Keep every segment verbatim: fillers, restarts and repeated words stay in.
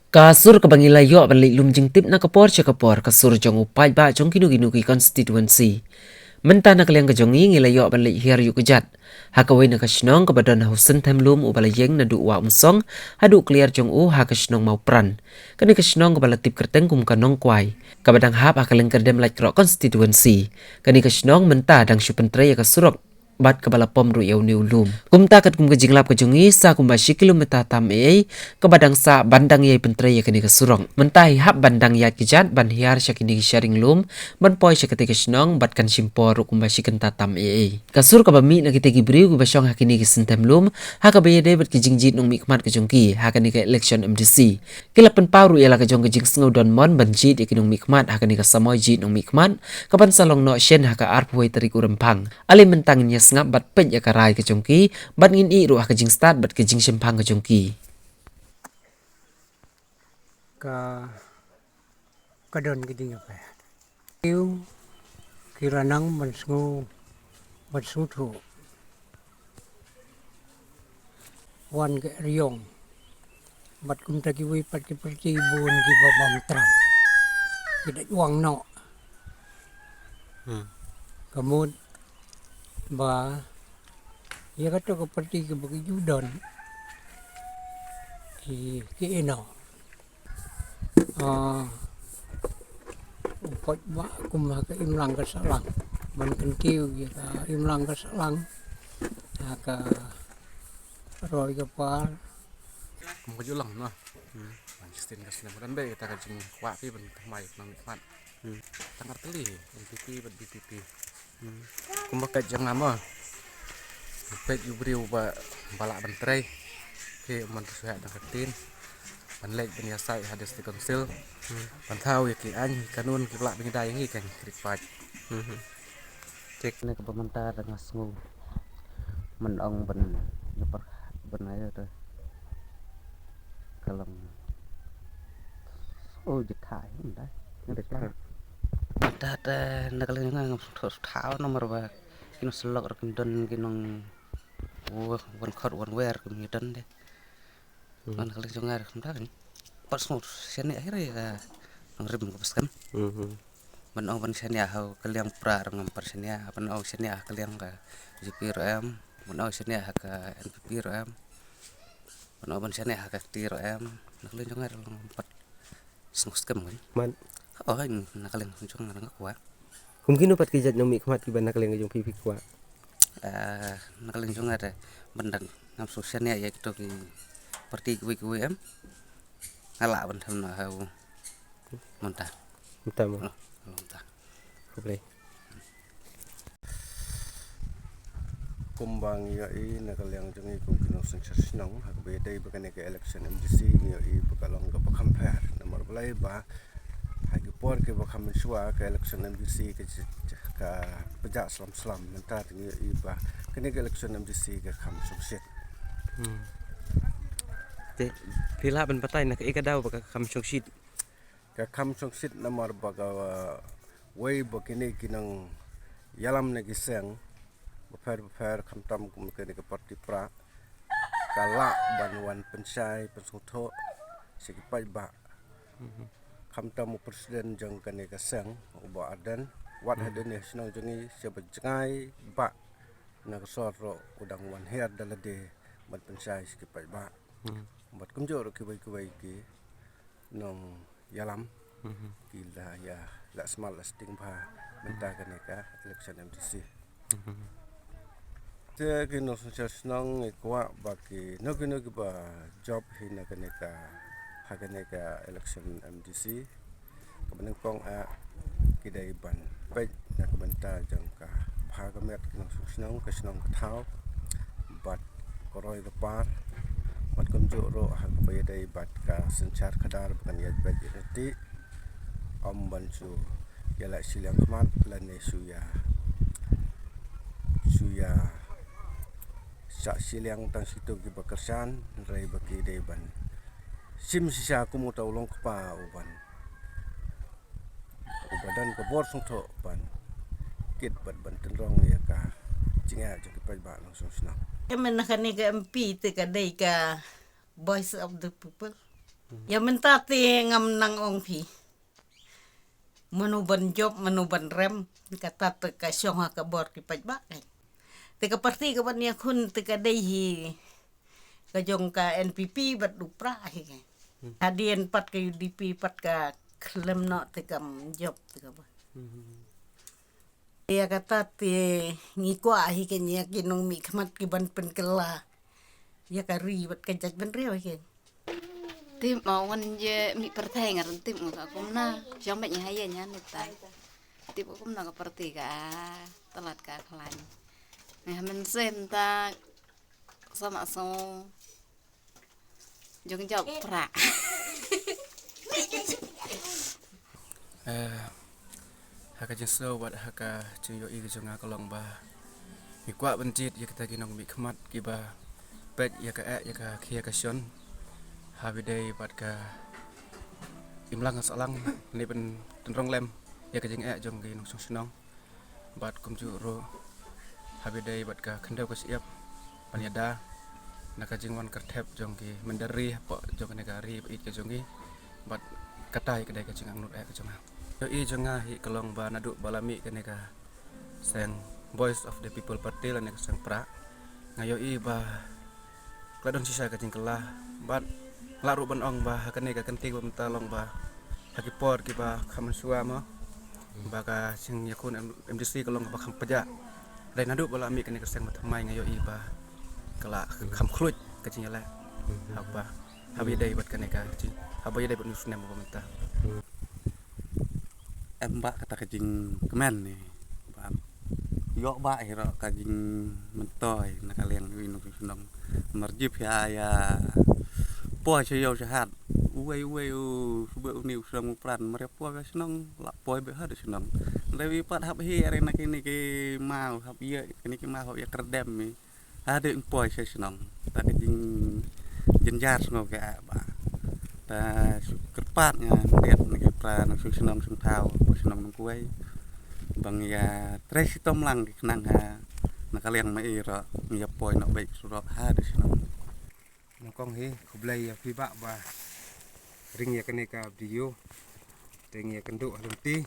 Ka sur kaba ngi la ïoh ban leit lum jingtip na ka por sha ka por, ka sur jong u paidbah jong kino kino ki constituency. Mynta na ka liang ka jong ngi, ngi la ïoh ban leit hiar ïuh kjat ha kawei na ka shnong kaba don ha u synthem lum uba la ïeng naduh Wah Umsong haduh kliar jong u ha ka shnong Mawpran. Kane ka shnong kaba la tip kyrteng kum ka Nongkwai, kaba dang hap ha ka lyngkerdem Laitkroh constituency. Kane ka shnong mynta dang shu pyntrei ïa ka surok bad kaba la pom ruh ïa une u lum. Kumta katkum ka jinglap ka jong ngi, sa kumba shi kilometer tam ei ei kaba dang sah ban dang ïai pyntrei ïa kane ka surok. Mynta hi hap ban dang ïaid kjat ban hiar sha kine ki sharing lum ban poi sha kata ka shnong bad kan shim por ruh kumba shi kynta tam ei ei. Ka sur kaba mih na kita ki briew kiba shong ha kine ki synthem lum ha kaba ïadei bad ki jingjied nongmihkhmat ka jong ki ha kane ka election M D C. Ki la pynpaw ruh ïa la ka jong ka jingsngew don mon ban jied ïa ki nongmihkhmat ha kane ka samoi jied nongmihkhmat kaban sa long noh shen ha ka arphew wei tarik u Rymphang. Ale mynta ngin ïa sngap bad peit ïa ka rai ka jong ki bad ngin ïeh ruh ha ka jingstad bad ka jingshemphang ka jong ki. Ka ka don ki ding apa? Kiu ki ranang ban sngew ban sngewthuh. Wan ka riong bad kumta kiwei pat ki parti bun kiba bam tram ki da juang noh. Hmm. Ka mut ba ïa kato ka parti kaba ki ju don ki ki ino. Ah, u paidbah kum ha ka imlang ka sahlang ban kyntiew ïa ka imlang ka sahlang ha ka roi ka par. Kum ka julang noh. Hmm. Ban shisien ka snem ka don beit kata ka jingkwah phi ban thymmai nongmihkhmat. Hmm. Tang artylli N P P bad V P P. Hmm. Kumba ka jong nga mo. Peit u briew ba ba lah ban trei. Ki man tu suhek dang ka tin. Ban leit ban ïasai ha District Council. Hmm. Ban thaw ïa ki aiñ ki kanun kiba lah ban ïada ïa ngi kan krik paid. Hmm. Tik ne kaba mynta da nga sngew. Man ong ban ïa par ban ïa te. Ka long. Oh, jithai mynta. Mynta te na ka liang nga ngam sngewthuh sngewthuh namar ba ki nongsyllok ruh kim don ki nong wan khot wan wer kim don de. Hmm. Na ka liang jong nga ruh mynta kan pat sngewthuh shane akhir ïa ka nongrim kaba skhem. Hmm. Ban ong ban shaniah ha ka liang Prah ruh ngam pat shaniah, ban ong shaniah ha ka liang ka B J P ruh em, ban ong shaniah ha ka N P P ruh em. Ban ong ban shaniah ha ka kti ruh em. Na ka liang jong nga ruh ngam pat sngewskhem kan. Man. Oh, na ka liang jong nga ruh nga kwah. Kum kino pat ki jait nongmihkhmat kiba na ka liang jong phi phi kwah? Ah, na ka liang jong nga ruh ban dang ngam sngewshaniah ïa kito ki parti kiwei kiwei em. Nga lah ban tham na ha u. Mynta. Mynta mo. Lo, lo mynta. Khublei. Kumba ngi ïohi na ka liang jong ngi kum ki nongsynshar shnong ha kaba ïadei bad kane ka election M D C ngi ïohi ba ka long kaba kham pher namar balei ba ha ki por kiba kham mynshuwa ka election M D C ka j-, j-, ka pjah slam slam mynta ngi ïohi ba kane ka election M D C ka kham shongshit. Hmm. Te phi lah ban batai na kaei ka daw ba ka kham shongshit? Ka kham shongshit namar ba kawei ba kine ki nongïalam na ki seng bapher bapher khamtam kum kane ka parti Prah ka lah ban wan pynshai pynsngewthuh sha ki paidbah. Mhm. Khamtam u president jong kane ka seng u Bah Ardent wat hadien ne shnong jong ngi sha ba jngai ba na ka sor ruh u dang wan hiar da lade ban pynshai sha ki paidbah. Hmm. Bad kumjuh ruh kiwei kiwei ki nongïalam. Mhm. Ki la ïa la smal la sting bha mynta kane ka election M D C. Mhm. Te ki nongsynshar shnong ngi kwah ba kino kino kiba jop hi na kane ka ha kane ka election M D C. Kaba nyngkong ah ki dei ban peit na ka bynta jong ka bha ka miat ki nongshong shnong, ka shnong ka thaw bad ka roi ka par bad kumjuh ruh ha kaba ïadei bad ka synshar khadar ba kan ïaid beit ïaid lynti. Ym ban shu ïaleh shiliang khmat lane shu ïa shu ïa shah shiliang tang shi tu kiba kyrshan hynrei ba ki dei ban shim shisha kum uta u long kpa u ban uba don ka bor sngewthuh ban kit bad ban tynrong ïa ka jingeh jong ki paidbah nongshong shnong. Em na kane ka M P te ka dei ka Voice of the People. Ïa mynta te ngam nang ong phi mano ban jop, mano ban rem, kata te ka shong ha ka bor ki paidbah. Te ka parti ka ban ïakhun te ka dei hi ka jong ka N P P bad u Prah hi. Hadien pat ka U D P pat ka khlem noh te kam jop te kaba. Ïa kata te ngi kwah hi kein ïa ki nongmihkhmat ki ban pynkylla ïa ka ri bad ka jaitbynriew hi kein. Tip ma wan je mih pyrthei ngar tip ma ka kumna. Jong met nya hayen nya nita. Tip ka kumna ka parti ka talat ka khlaiñ. Nga ha mynsiem ta sama so. Jong jop Prah. Eh, ha ka jingsngew bad ha ka jingïohi ka jong nga ka long ba ngi kwah ban jied ïa kita ki nongmihkhmat kiba peit ïa ka eh ïa ka khia ka shon. Haba ïadei bad ka imlang ka sahlang ne ban tynrong lem ïa ka jingeh jong ki nongshong shnong. Bad kumjuh ruh haba ïadei bad ka khyndew ka shyiap ban ïada na ka jingwan kyrthep jong ki mynder ri hapoh jong kane ka ri ba ïeit ka jong ngi. Bad kata hi ka dei ka jingangnud eh ka jong nga. Ïohi jong nga hi ka long ba naduh ba la mih kane ka seng Voice of the People Party lane ka seng Prah, nga ïohi ba ka la don shisha ka jingkylla bad nga lah ruh ban ong ba ha kane ka kynti ba mynta long ba ha ki por kiba kham mynshuwa mo ba ka jingïakhun M-, MDC ka long ba kham pjah. Dei naduh ba la mih kane ka seng ba thymmai nga ïohi ba ka la kham khluit ka jingïaleh. Haba, haba ïadei bad kane ka jing, haba ïadei bad u snem ba mynta. Em ba kata ka jingkmen ne ba ïoh ba hi ruh ka jingmyntoi na ka liang u nongshong shnong. Mar jip ïa ïa poi sha ïew sha hat. Uwei uwei u suba uni u shnong u Prah mar ïa poi ka shnong la poi bha ha da shnong. Lewi pat hap hi are na kine ki maw hap ïa kine ki maw hap ïa kyrdem mi. Ha dei poi sha shnong. Ta ka jingjynjar shnong ka ba. Ta shu kyrpad nga ndet na ki Prah nongshong shnong shnong thaw, shnong nong kuwei. Bang ïa trei shitom lang ki khnang ha na ka liang ma i ruh ngi ïa poi noh beit surok ha dei shnong. Nongkong hi khublei ïa phi bah ba ring ïa kane ka video. Te ngi ïa kynduh ha lynti.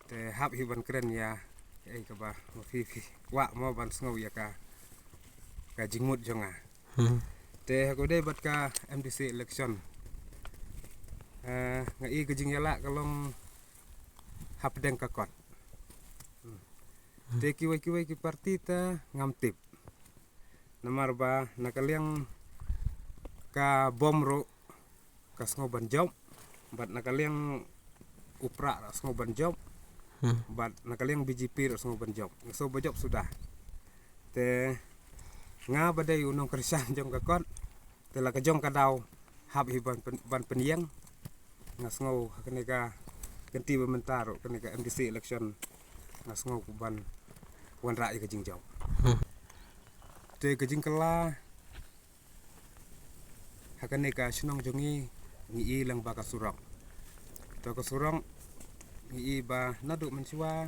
Te hap hi ban kren ïa ei kaba ma phi phi kwah mo ban sngew ïa ka, ka jingmut jong nga. Te ha ka dei bad ka MDC election. Eh, nga i ka jingïalah ka long hapdeng ka kot. Te kiwei kiwei ki parti te ngam tip. Namar ba na ka liang ka bom ruh ka sngew ban jop bad na ka liang u Prah ruh sngew ban jop bad na ka liang BJP ruh sngew ban jop. Sngew ba jop suda. Te nga ba dei u nongkyrshan jong ka kot. Te la ka jong ka daw hap hi ban pyn-, ban pynïeng. Nga sngew ha kane ka kynti ba mynta ruh kane ka MDC election nga sngew ku ban wanrah ïa ka jingjop. Te ka jingkylla ha kane ka shnong jong ngi ngi i lang ba ka surok. To ka surok ngi i ba naduh mynshuwa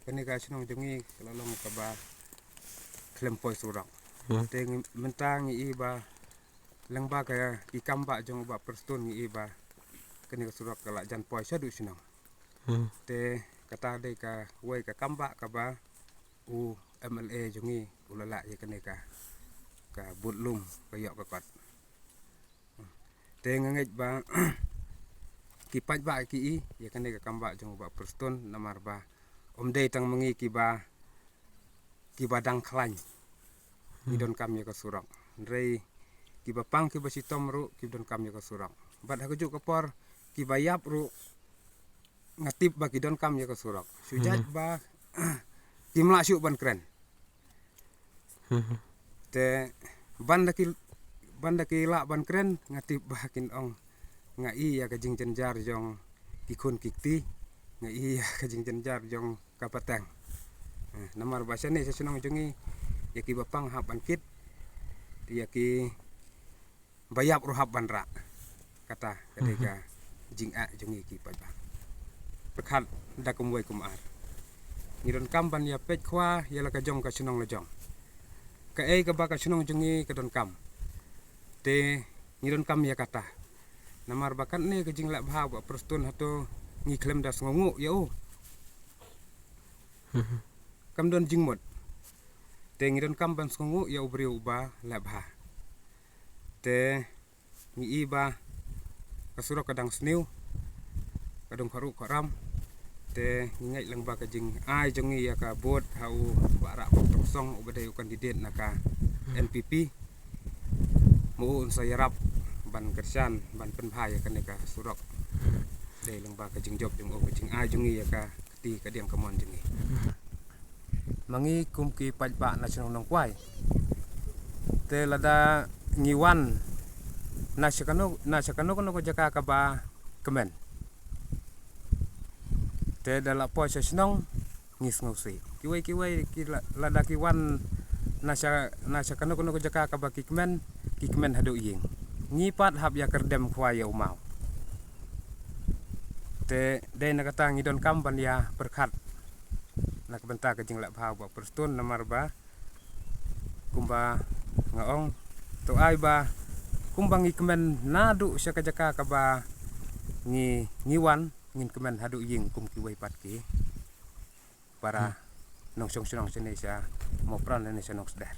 kane ka shnong jong ngi ka la long kaba khlem poi surok. Te ngi, mynta ngi i ba lang ba ka ki kam ba jong u Bah Prestone ngi i ba kane ka surok ka la jan poi shaduh shnong. Te kata dei ka wei ka kam ba kaba u MLA jong ngi u la lah ïa kane ka, ka bud lum ka ïoh ka kot. Te nga ngeit ba ki paidbah ki i ïa kane ka kam ba jong u Bah Prestone namar ba um dei tang ma ngi kiba kiba dang khlaiñ. Ki donkam ïa ka surok. Hynrei kiba pang kiba shitom ruh ki donkam ïa ka surok. Bad ha kajuh ka por kiba ïap ruh nga tip ba ki donkam ïa ka surok. Shu jait ba kim lah shuh ban kren. Te ban da ki, ban da ki lah ban kren nga tip ba kin ong nga i ïa ka jingjynjar jong ki khun ki kti, nga i ïa ka jingjynjar jong ka pateng. Eh, namar ba shane sha shnong jong ngi ïa kiba pang hap ban kit, ïa kiba ïap ruh hap ban rah. Kata ka dei ka jingeh jong ngi ki paidbah. Pyrkhat da kumwei kumar. Ngi donkam ban ïa peit khwa ïa la ka jong ka shnong la jong. Kaei kaba ka shnong jong ngi ka donkam. Te Ngi donkam ïa kata. Namar ba katne ka jingleh bha u Bah Prestone hato ngi khlem da sngewnguh ïa u. Kam don jingmut. Te ngi donkam ban sngewnguh ïa u briew uba leh bha. Te ngi i ba ka surok ka dang sniew, ka dang kharu kharam. Te ngi ngeit lang ba ka jingai jong ngi ïa ka vote ha u Bah Rahbok Tongsong uba dei u candidate na ka N P P. Mo un sa ïarap ban kyrshan, ban pynbha ïa kane ka surok. Dei lang ba ka jingjop jong u, ka jingai jong ngi ïa ka kti kadiang kamon jong ngi. Ma ngi kum ki paidbah na shnong Nongkwai, te lada ngi wan na sha kano, na sha kano kano ka jaka kaba kmen, te da la poi sha shnong ngi sngewsih. Kiwei kiwei ki la-, lada ki wan na sha, na sha kano kano ka jaka kaba ki kmen, ki kmen haduh ïing. Ngi pat hap ïa kyrdem khwai ïa u maw. Te dei na kata ngi donkam ban ïa pyrkhat na ka bynta ka jingleh bha u Bah Prestone, namar ba kumba nga ong, to ai ba kumba ngi kmen naduh sha ka jaka kaba ngi, ngi wan, ngin kmen haduh ïing kum kiwei pat ki para nongshong shnong shane sha Mawpran lane sha Nongsder.